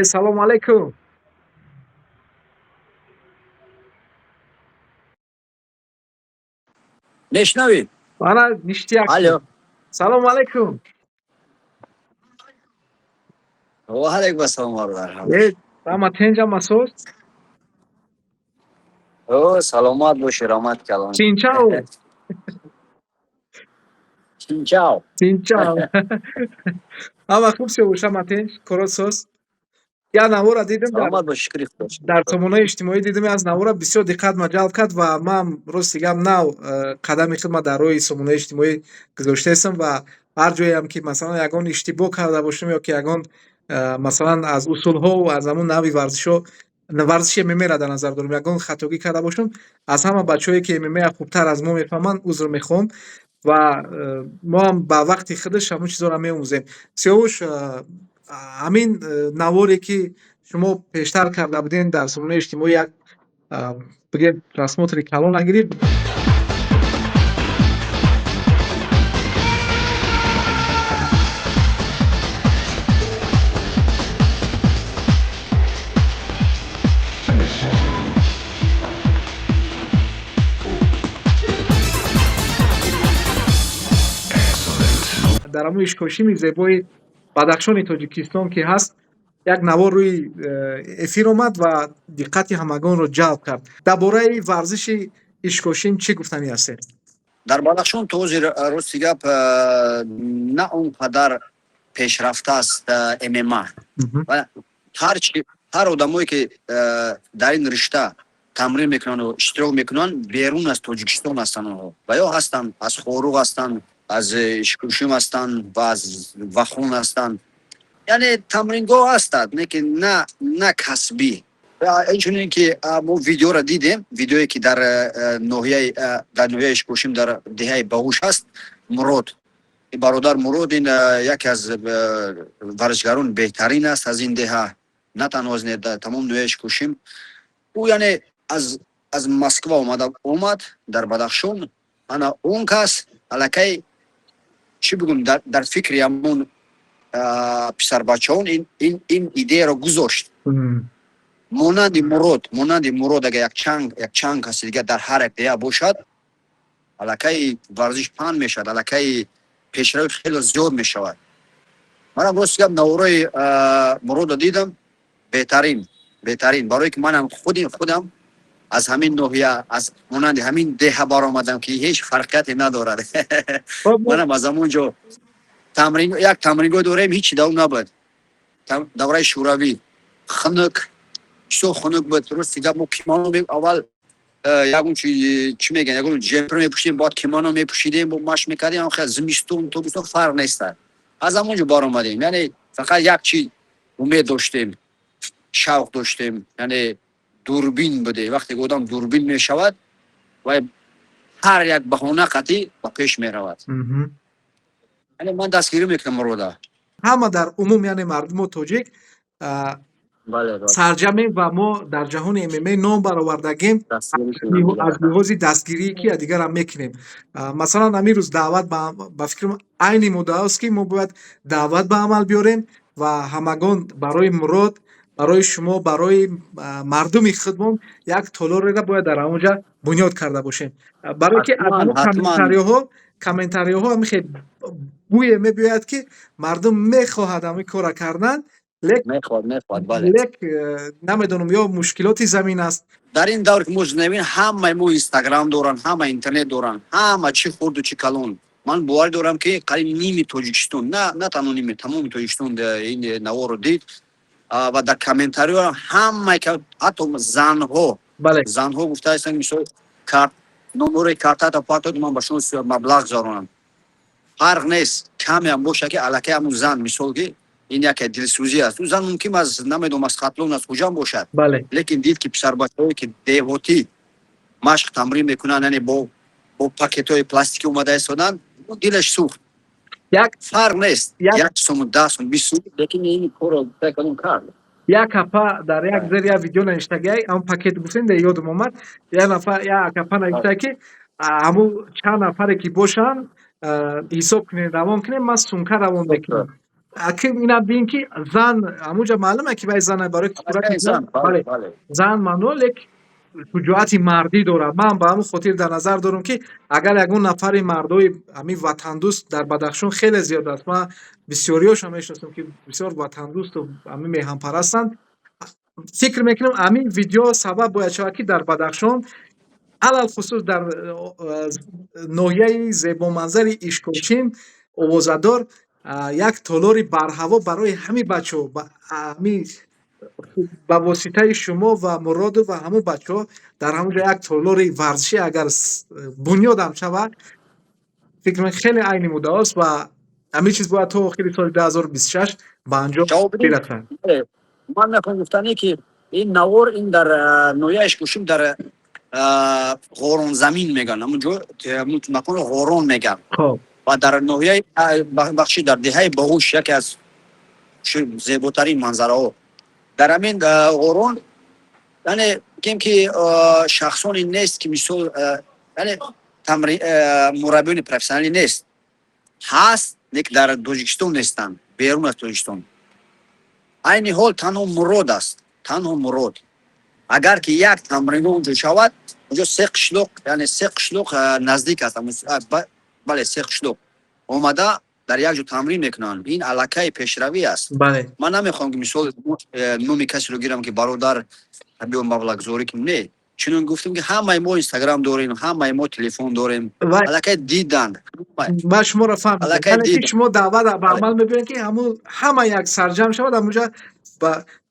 Салому алайкум. Мешнавӣ? Ана, ништяк. Алло. Салому алайкум. Ва алайкум ассалом, бародар. Ама тенҷа масоз? О, саломат бошӣ, раҳмат калон. Xin chào. Xin chào. Xin chào. Ама хуб, Сиёвуш, ама тенҷ, корот соз. Як навора дидем дар Саломат бош, шукри Худо. Дар сомонаҳои иҷтимоӣ дидем, аз навора бисёр диққат ма ҷалб кард ва ман, рости гап, нав қадами худма дар роҳи сомонаҳои иҷтимоӣ гузоштаистам ва ҳар ҷоеам ки, масалан, ягон иштибоҳ карда бошем ё ки ягон масалан, аз усулҳову аз ҳамун навъи варзишҳо, варзиши ММА-ра дар назар дорем, ягон хатогӣ карда бошам, аз ҳама бачаҳое ки ММА хубтар аз мо мефаҳманд, узр мехоҳам ва мо ҳам ба вақти худаш ҳамун чизҳоро меомӯзем. Сиёвуш, ҳамин наворе ки шумо пештар карда будем, дар сомонаи иҷтимоӣ як, бигем, просмотри калон нагирифт. Дар ҳамун Ишкошими зебои Бадахшони Тоҷикистон ки ҳаст, як навор рӯи эфир омад ва диққати ҳамагонро ҷалб кард. Дар бораи варзиши ишкошим чӣ гуфтанӣ ҳастед? Дар Бадахшон то ҳозир, рости гап, на он қадар пешрафта аст ММА. Ҳарчи ҳар одамое ки дар ин ришта тамрин мекунанду иштирок мекунанд, берун аз Тоҷикистон ҳастанд онҳо ва ё ҳастанд аз Хоруғ, ҳастанд аз Ишкошим, ҳастанд ва аз Вахон ҳастанд. Яъне тамрингоҳ ҳастад, лекин на касбӣ. Инчунин ки мо видеоро дидем, видеое ки дар ноҳияи Ишкошим, дар деҳаи Бағуш ҳаст, Мурод, бародар Мурод, ин яке аз варзишгарони беҳтарин аст аз ин деҳа, на танҳо аз тамоми ноҳияи Ишкошим. Ӯ яъне аз Москва омада омад дар Бадахшон. Ана он кас аллакай, чӣ бигӯм, дар фикри ҳамон писарбачаон ин идеяро гузошт. Монанди Мурод агар якчанд каси дигар дар ҳар як деҳа бошад, аллакай варзиш паҳн мешавад, аллакай пешравӣ хеле зиёд мешавад. Манам, рости гап, наворои Муродро дидам, беҳтарин, беҳтарин, барое ки манам худи худам аз ҳамин ноҳия, аз монанди ҳамин деҳа баромадам, ки ҳеҷ фарқияте надорад. Манам аз ҳамон ҷо тамрин, як тамрингоҳ дорем, ҳичи давом набуд. Давраи шӯравӣ хунук, бисёр хунук буд. Рости гап, мо кимоно аввал ягон чи, чӣ мегӯянд, ягон жемпер мепӯшидем, бояд кимоно мепӯшидем, бо машқ мекардем. Хел зимистон, тобистон фарқ неста. Аз ҳамон ҷо баромадем. Яъне фақат як чи умед доштем, шавқ доштем, яъне дурбин буде. Вақте ки одам дурбин мешавад, вай ҳар як баҳона қатъӣ ба пеш меравад. Яъне ман дастгирӣ мекунам Мурода. Ҳама дар умум, яъне мардумо тоҷик сарҷамем ва мо дар ҷаҳони ММА ном баровардагем аз лиҳози дастгирие ки дигарам мекунем. Масалан, ҳамин рӯз даъват, ба фикрам, айни муддаост, ки мо бояд даъват ба амал биёрем ва ҳамагон барои Мурод, барои шумо, барои мардуми худмон як толореро бояд дар ҳамонҷа бунёд карда бошем, барое ки аз комментариёҳо ҳамихе бӯе мебиёяд, ки мардум мехоҳад ҳамин корра кардан. Мехоҳад, мехоҳад, бале. Лек намедонам, ё мушкилоти замин аст. Дар ин давр ки мо зиндагӣ, ҳамаи мо Инстаграм доранд, ҳама интернет доранд, ҳама, чӣ хурду чӣ калон. Ман боварӣ дорам, ки қариб ними Тоҷикистон, на танҳо ними, тамоми Тоҷикистон ин наворро дид ва дар комментариҳо ҳамаи, ҳатто занҳо, занҳо гуфтаастанд, мисол, карт, номери картата партоед, ман ба шумо маблағ гузаронам, фарқ нест, камеам боша, ки аллакай ҳамун зан, мисол, ки ин яке дилсӯзӣ аст. Ӯ зан мумкин аз, намедонам, аз Хатлон, аз Хуҷанд бошад, лекин дид, ки писарбачаҳое ки деҳотӣ машқ тамрин мекунанд, яъне бо пакетҳои пластикӣ омада истоданд, дилаш сӯхт. Фарқ нест, 1 сому, 10 сум, 20 сум, лекин ин корро кард. Як апа дар як зери як видео навиштагиай, ҳамн пакет гуфтем, да ёдам омад, як нафар, як апа навишта, ки ҳамун чанд нафаре ки бошанд, ҳисоб кунем, равон кунем, ман сумка равон мекунам. Аки ина бин, ки зан ҳамунҷа маълуме, ки вай зана, барои сурати зан. Бале, зан маъно, лек шуҷоати мардӣ дорад. Ман ба ҳамун хотир дар назар дорам, ки агар ягон нафари мардои ҳамин ватандӯст дар Бадахшон хеле зиёд аст, ман бисёриёшон мешиносам, ки бисёр ватандӯсту ҳамин меҳанпарастанд. Фикр мекунам, ҳамин видео сабаб бояд шавад, ки дар Бадахшон, алалхусус дар ноҳияи зебоманзари Ишкошим овозадор, як толори барҳаво барои ҳамин бачаҳо, ҳамин ба воситаи шумо ва Муроду ва ҳамун бачаҳо дар ҳамун ҷо як толори варзишӣ агар бунёдам шавад, фикр мекунам, хеле айни муддаост ва ҳамин чиз бояд то охири соли 2026 ба анҷом бирасад. Ман мехоҳам гуфтане, ки ин навор ин дар ноҳияи Ишкошим, дар Ғоронзамин мегӯянд, ҳамун ҷо макони Ғорон мегӯянд ва дар ноҳияи, бахши, дар деҳаи Боғуш, яке аз зеботарин манзараҳо дар ҳамин Ғорон. Яъне бигем, ки шахсоне нест, ки мисол, яъне мураббиёни профессионалӣ нест. Ҳаст, лекин дар Тоҷикистон нестанд, берун аз Тоҷикистон. Айни ҳол танҳо Мурод аст, танҳо Мурод. Агар ки як тамрино унҷо шавад, унҷо се қишлоқ, яъне се қишлоқ наздик аст, бале, се қишлоқ омада дар як ҷо тамрин мекунанд. Ин аллакай пешравӣ аст. Ман намехоҳам, ки мисол номи касеро гирам, ки бародар, биё маблағгузорӣ кунем. Не, чунон гуфтем, ки ҳамаи мо Инстаграм дорем, ҳамаи мо телефон дорем, аллакай диданд. Ман шуморо фаҳмидам. Шумо даъват ба амал мебинед, ки ҳамун ҳама як сарҷамъ шавад, ҳамунҷа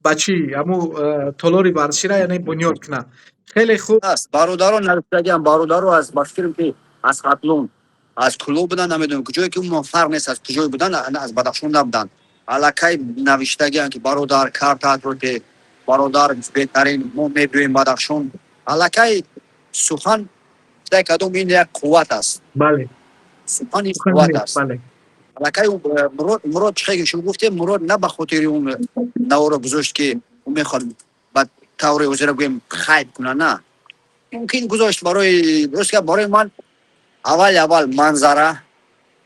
ба чӣ ҳамун толори варзиширо, яъне, бунёд кунад. Хеле хуб. Аст, бародарон навиштагиам, бародаро аз, ба фикрам, ки аз Хатлон, аз Кулоб буданд, намедонам куҷое, ки умуман фарқ нест аз куҷое буданд, аз Бадахшон набуданд. Аллакай навиштагиам, ки бародар, картатро, ки бародар, беҳтарин, мо мебиёем Бадахшон. Аллакай сухан дай кадом, ин як қувват аст. Сухан ин қувват аст. Аллакай Мурод, чӣ ки шумо гуфтем, Мурод на ба хотири он наворо гузошт, ки ӯ мехоҳад ба таври ҳозира гӯем хайб кунад. На, мумкин гузошт барои, рост гап, барои ман аввал аввал манзара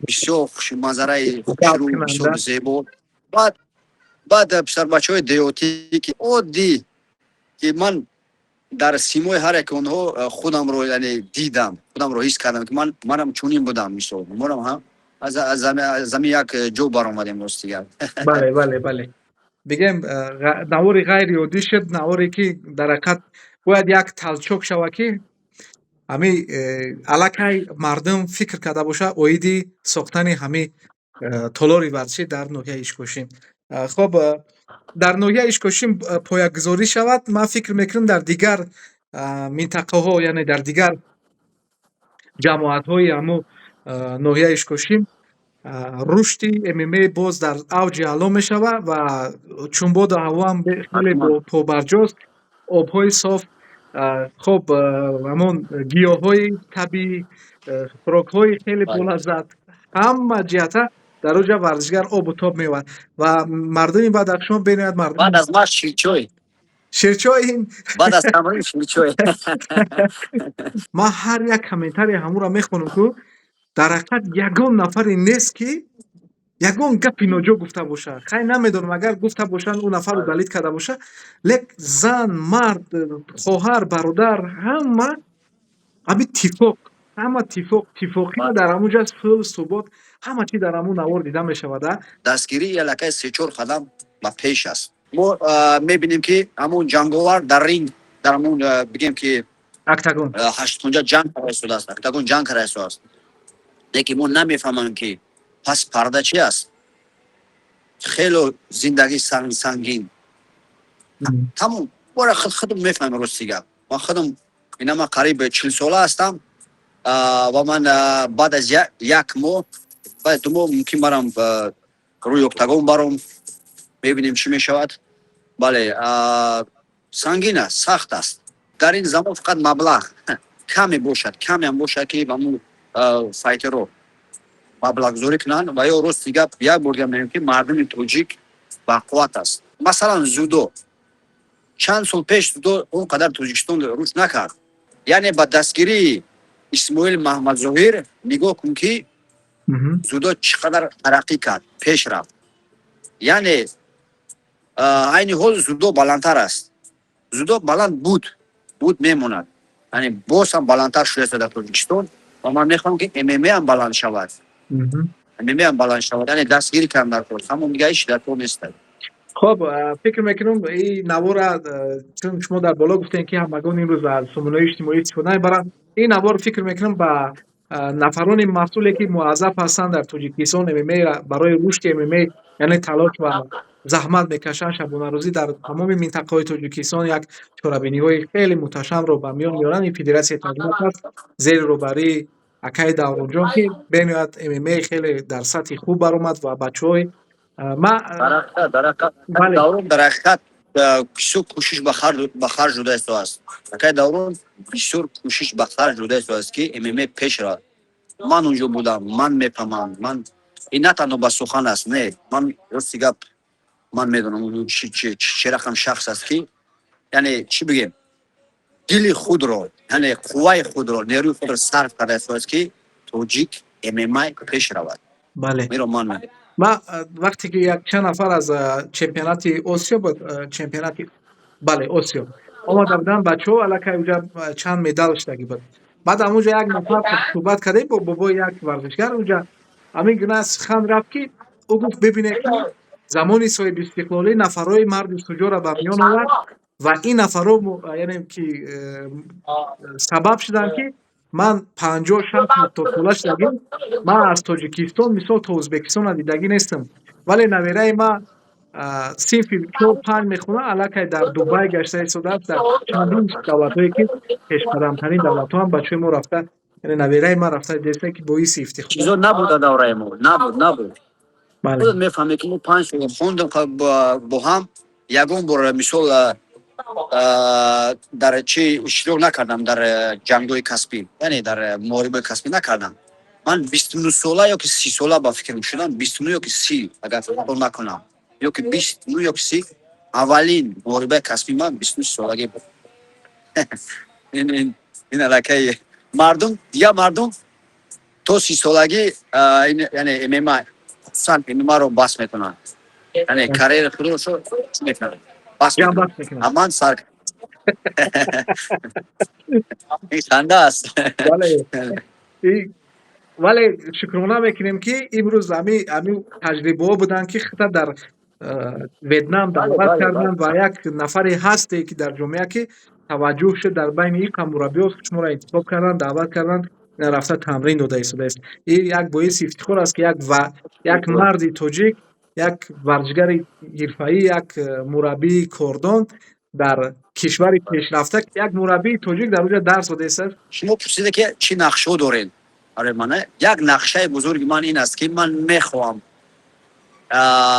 бисёр хуш, манзараи хушрӯ, бисёр зебо. Баъд писарбачаҳои деҳотӣ, ки оддӣ, ки ман дар симои ҳар яки онҳо худамро, яъне, дидам, худамро ҳис кардам, ки ман манам чунин будам. Мисол, монам ҳам аз ҳамин як ҷо баромадем, ростигар. Бале, бигем, навори ғайриоддӣ шуд, наворе, ки дар ҳақиқат бояд як толчок шавад, ки ҳамин аллакай мардум фикр карда бошад оиди сохтани ҳамин толори варзишӣ дар ноҳияи Ишкошим. Хоб, дар ноҳияи Ишкошим поягузорӣ шавад, ман фикр мекунам, дар дигар минтақаҳо, яъне дар дигар ҷамоатҳои ҳамун ноҳияи Ишкошим рушди ММА боз дар авҷи аъло мешавад ва чунбоду ҳавоам хеле побарҷост, обҳои соф, хоб, ҳамон гиёҳҳои табиӣ, хӯрокҳои хеле болаззат, ҳама ҷиҳата дар оҷа варзишгар обу тоб меёбад ва мардуми Бадахшон бениҳоят мардум. Баъд аз машқ ширчой. Ширчой ин. Баъд аз тамрин ширчой. Ман ҳар як комментарии ҳамонро мехонам, ку дар ҳақиқат ягон нафаре нест, ки ягон гапи ноҷо гуфта бошад. Хай, намедонам, агар гуфта бошанд, ӯ нафарро далид карда бошад, лек зан, мард, хоҳар, бародар, ҳама ҳамин тифоқ, ҳама тифоқ, тифоқиро дар ҳамон ҷо сулҳ, субот, ҳама чи дар ҳамон навор дида мешавад, а. Дастгирии аллакай се-чор қадам ба пеш аст. Мо мебинем, ки ҳамон ҷанговар дар ринг, дар ҳамон, бигем, ки октагон. Ҳаштунҷа ҷанг карда истодааст, октагон ҷанг карда истодааст, лекин мо намефаҳмам, ки пас парда чи аст. Хело зиндагӣ сангин, тамом. Бора худам мефаҳмам, рости гап, ман худам ина ман қариб 40 сола ҳастам ва ман баъд аз як моҳ, баъд 2 моҳ мумкин барам рӯи октагон баром, мебинем, чӣ мешавад. Бале, сангин аст, сахт аст. Дар ин замон фақат маблағ каме бошад, камеам бошад, ки ҳамун файтеро маблағгузорӣ кунанд. Ва ё, рости гап, як бор дигар мегӯям, ки мардуми тоҷик бақувват аст. Масалан, дзюдо. Чанд сол пеш дзюдо он қадар Тоҷикистон рушд накард. Яъне ба дастгирии Исмоил Маҳмадзоҳир, нигоҳ кун, ки дзюдо чӣ қадар тараққӣ кард, пеш рафт. Яъне айни ҳол дзюдо баландтар аст. Дзюдо баланд буд, мемонад, яъне боз ҳам баландтар шудааст дар Тоҷикистон ва ман мехоҳам, ки ММА ҳам баланд шавад. ММА ҳам баланд шавад, яъне дастгирӣ кардам дар кор, тамом, дига ҳеч дар кор нест. Хоб, фикр мекунам, ин навора, чун шумо дар боло гуфтем, ки ҳамагон имрӯз аз сомонаҳои иҷтимоӣ истифода мебаранд, ин навор, фикр мекунам, ба нафарони масъуле, ки муаззаф ҳастанд дар Тоҷикистон ММА барои рушди ММА, яъне талош ва заҳмат мекашанд шабонарӯзӣ, дар тамоми минтақаҳои Тоҷикистон як чорабиниҳои хеле муҳташамро ба миён меоранд. Ин федератсияи таҷмат аст зери роҳбарии акаи Давронҷон, ки бениҳоят ММА хеле дар сатҳи хуб баромад ва бачаҳои ма Дар ҳақиқат. Бале. Даврон дар ҳақиқат бисёр кӯшиш ба харҷ дода истодааст. Акаи Даврон бисёр кӯшиш ба харҷ дода истодааст, ки ММА пеш равад. Ман унҷо будам, ман мефаҳмам. Ман ин на танҳо ба сухан аст, не, ман, рости гап, ман медонам, чӣ рақам шахс аст, ки яъне чӣ бигем, дили худро, яъне қувваи худро, нерӯи худро сарф карда истодааст, ки тоҷик ММА пеш равад. Инро ман медонам. Ма вақте ки як чанд нафар аз чемпионати Осиё буд, чемпионати, бале, Осиё омада буданд бачаҳо, аллакай уҷа чанд медал шудагӣ буд. Баъд ҳамунҷо як нафар суҳбат кардем бо бобои як варзишгар, уҷа ҳамин гуна сухан рафт, ки ӯ гуфт: «Бибинед, ки замони соҳибистиқлолӣ нафарҳои марди шуҷоъро ба миён овард ва ин нафарҳо, яъне ки сабаб шуданд, ки ман 50, 60, 70 сола шудагим, ман аз Тоҷикистон мисол то Ӯзбекистонро дидагӣ нестам, вале набераи ма синфи чор панҷ мехонад, аллакай дар Дубай гашта истодааст, дар чандин давлатҳое, ки пешқадамтарин давлатҳо ҳам бачаҳои мо рафта, яъне набераи ман рафта диста, ки боиси ифтихор.» Чизо набуд дар давраи мо, набуд, набуд. Худат мефаҳмед, ки мо 5 сол хондем бо ҳам, ягон бор мисол дар чи иштирок накардам, дар ҷангҳои касбӣ, яъне дар муҳорибаи касбӣ накардам. Ман 29 сола ё ки 30 сола ба фикрам шудам, 29 ё ки 30, агар хато накунам, ё ки 29 ё ки 30, аввалин муҳорибаи касбии ман 29 солагӣ буд. Ин аллакай мардум, дигар мардум то 30 солагӣ, яъне ММА, хусусан ММА-ро бас мекунанд, яъне карьераи худро чӣ мекунанд, бас Ҷамъбаст мекунанд. мекунанд. А ман сар, ин ханда аст. Бале, вале шукрона мекунем, ки имрӯз ҳами таҷрибаҳо буданд, ки хита дар Ветнам даъват карданд ва як нафаре ҳасте, ки дар ҷомеа ки таваҷҷӯҳ шуд, дар байни ин қам мураббиҳо шуморо интихоб карданд, даъват карданд, рафта тамрин дода истодааст. Ин як боиси ифтихор аст, ки як марди тоҷик, як варзишгари ҳирфаӣ, як мураббии кордон дар кишвари пешрафта, як мураббии тоҷик дар оҷа дарс дода истодааст. Шумо пурсида, ки чӣ нақшҳо доред барои ман. Як нақшаи бузурги ман ин аст, ки ман мехоҳам,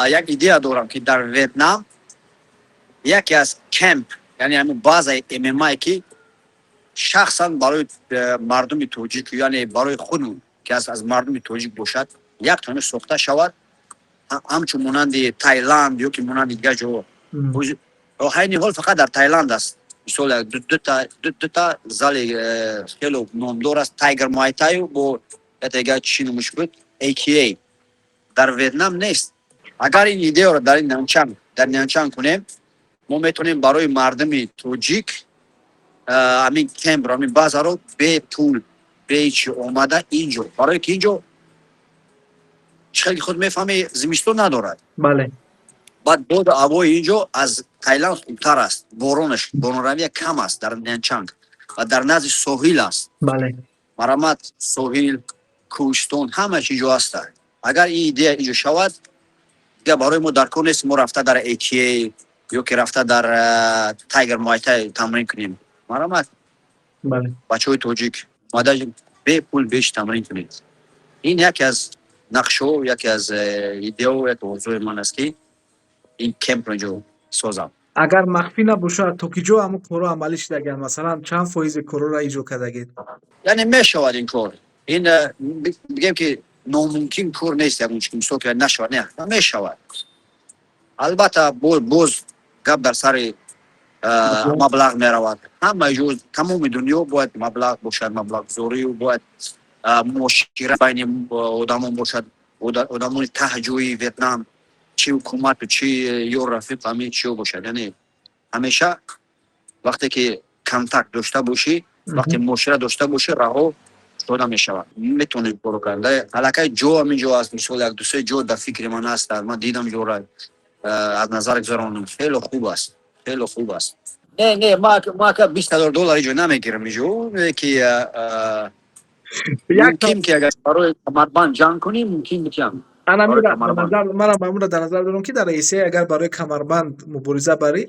як идея дорам, ки дар Ветнам яке аз кемп, яъне ҳамин базаи ММА, ки шахсан барои мардуми тоҷик, яъне барои худмон, ки аз мардуми тоҷик бошад, як тона сохта шавад, ҳамчун монанди Тайланд ё ки монанди дигар ҷоҳо. Айни ҳол фақат дар Тайланд аст. Мисол, дута зали хело номдор аст, Тайгер Муайтаю бо дигар чӣ номаш буд, AKA. Дар Ветнам нест. Агар ин идеяро дар ин Нянчанг, дар Нянчанг кунем, мо метавонем барои мардуми тоҷик ҳамин кемпро, ҳамин базаро бепул, беҳичи омада инҷо, барое ки инҷо чӣ хеле худ мефаҳмӣ, зимистон надорад. Баъд боду ҳавои инҷо аз Тайланд хубтар аст, боронаш, боронравия кам аст дар Нянчанг ва дар назди соҳил аст. Марамат, соҳил, кӯҳистон, ҳамааш инҷо ҳаста. Агар ин идея инҷо шавад, дигар барои мо дар кор нест мо рафта дар AKA ё ки рафта дар Тайгер Муайтай тамрин кунем. Марамат, бачаҳои тоҷик омада бепул, беш тамрин кунед. Ин яке аз нақшҳо, яке аз идеао, яке орзуи ман аст, ки ин кемпро инҷо созам. Агар махфӣ набошад, то ки ҷо ҳамун корҳо амалӣ шудагианд? Масалан, чанд фоизи корҳоро иҷро кардагед? Яъне мешавад ин кор. Ин бигем, ки номумкин кор нест, ягон чи мисол ки нашавад, не, мешавад. Албатта, боз гап дар сари маблағ меравад. Ҳама ҷо, тамоми дунё бояд маблағ бошад, маблағгузорию бояд муошират байни одамон бошад, одамони таҳҷои Ветнам. Чи ҳукумату, чи ёр, рафиқ, ҳамин чиё бошад. Яъне ҳамеша вақте ки контакт дошта бошӣ, вақте муошират дошта бошӣ, раҳо шуда мешавад, метавонӣ корро кард. Аллакай ҷо ҳамин ҷо аст. Мисол, як дусе ҷо дар фикри ман аст. Ман дидам, ҷора аз назар гузаронам, хело хуб аст, хело хуб аст. Не, ма ака 20 000 доллар иҷо намегирам. Иҷо ки мумкин ки агар барои камарбанд ҷанг кунӣ, мумкин бикам. Манам ҳамонро дар назар дорам, ки дар ACA агар барои камарбанд мубориза барӣ,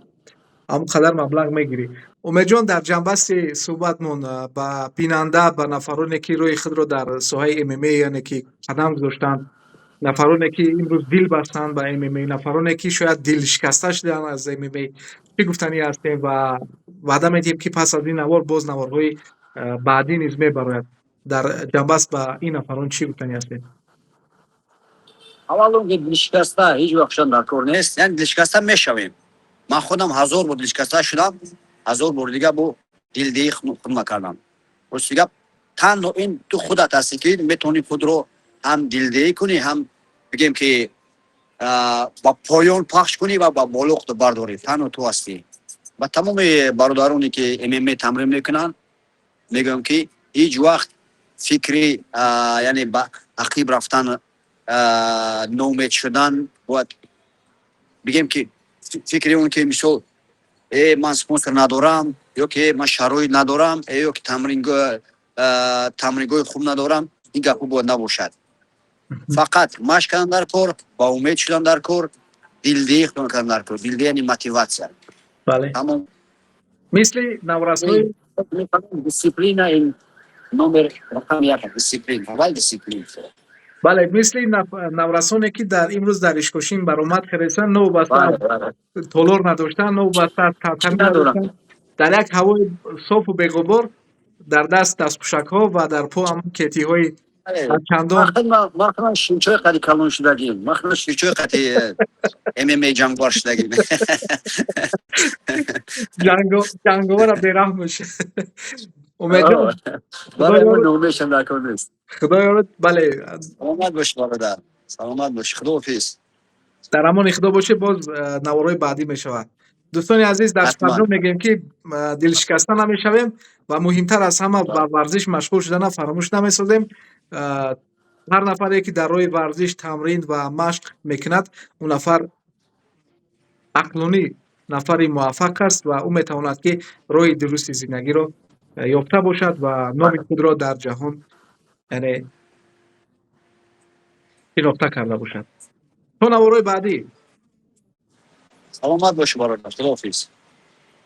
ҳамон қадар маблағ мегирӣ. Умедҷон, дар ҷанбасти суҳбатмон ба бинанда, ба нафароне, ки роҳи худро дар соҳаи ММА, яъне ки қадам гузоштанд, нафароне, ки имрӯз дил бастанд ба ММА, нафароне, ки шояд дилшикаста шуданд аз ММА, чӣ гуфтанӣ ҳастем? Ва ваъда медиҳем, ки пас аз ин навор боз наворҳои баъдӣ низ мебарояд. Дар ҷанбаст ба ин нафарон чӣ гуфтанӣ ҳастем? Аввал он ки дилшикаста ҳеҷ вақт шудан дар кор нест. Яъне дилшикаста мешавем. Ман худам ҳазор бор дилшикаста шудам, ҳазор бор дига бо дилдиҳӣ худма кардам. Рости гап, танҳо ин ту худат ҳастӣ, ки метавонӣ худро ҳам дилдиҳӣ кунӣ, ҳам бигем ки ба поён пахш кунӣ ва ба боло худо бардорӣ. Танҳо ту ҳастӣ. Ба тамоми бародароне, ки ММА тамрин мекунанд, мегӯям, ки ҳеҷ вақт фикри, яъне ба ақиб рафтан, ноумед шудан, бояд бигем ки фикри он ки мисол, э, ман спонсор надорам, ё ки ман шароит надорам, ё ки тамрингоҳи хуб надорам, ин гапҳо бояд набошад. Фақат машқ кардан дар кор, ба умед шудан дар кор, дилдиҳӣ кардан дар кор. Дилдиҳӣ яъне мотиватсия. Тамом. Мисли наврасҳои Дисциплина ин номер рақами як, дисциплина, аввал дисциплина. Бале, мисли наврасоне, ки дар имрӯз дар Ишкошим баромад кардастанд, новобаста аз толор надоштан, новобаста аз татами надоштан, дар як ҳавои софу беғубор, дар даст дастпӯшакҳо ва дар по ҳамон кетиҳои чандон. Ман худам ширчои қади калон шудагим, ман худам ширчои қади ММА ҷангвар шудагим. Ҷанговара бераҳм боша, Умедҷон. Номешам дар кор нест. Худо ёрат, бале. Саломат бош, бародар, саломат бош, худоҳофиз. Дар амони Худо бошед. Боз наворҳои баъдӣ мешавад. Дӯстони азиз, дар сарҷом мегӯем, ки дилшикаста намешавем ва муҳимтар аз ҳама, ба варзиш машғул шудана фаромӯш намесозем. Ҳар нафаре, ки дар роҳи варзиш тамрин ва машқ мекунад, ӯ нафар ақлонӣ нафари муваффақ аст ва ӯ метавонад, ки роҳи дурусти зиндагиро ёфта бошад ва номи худро дар ҷаҳон, яъне, шинохта карда бошад. То наворҳои баъдӣ. Саломат бошӣ, бародар, худоҳофиз.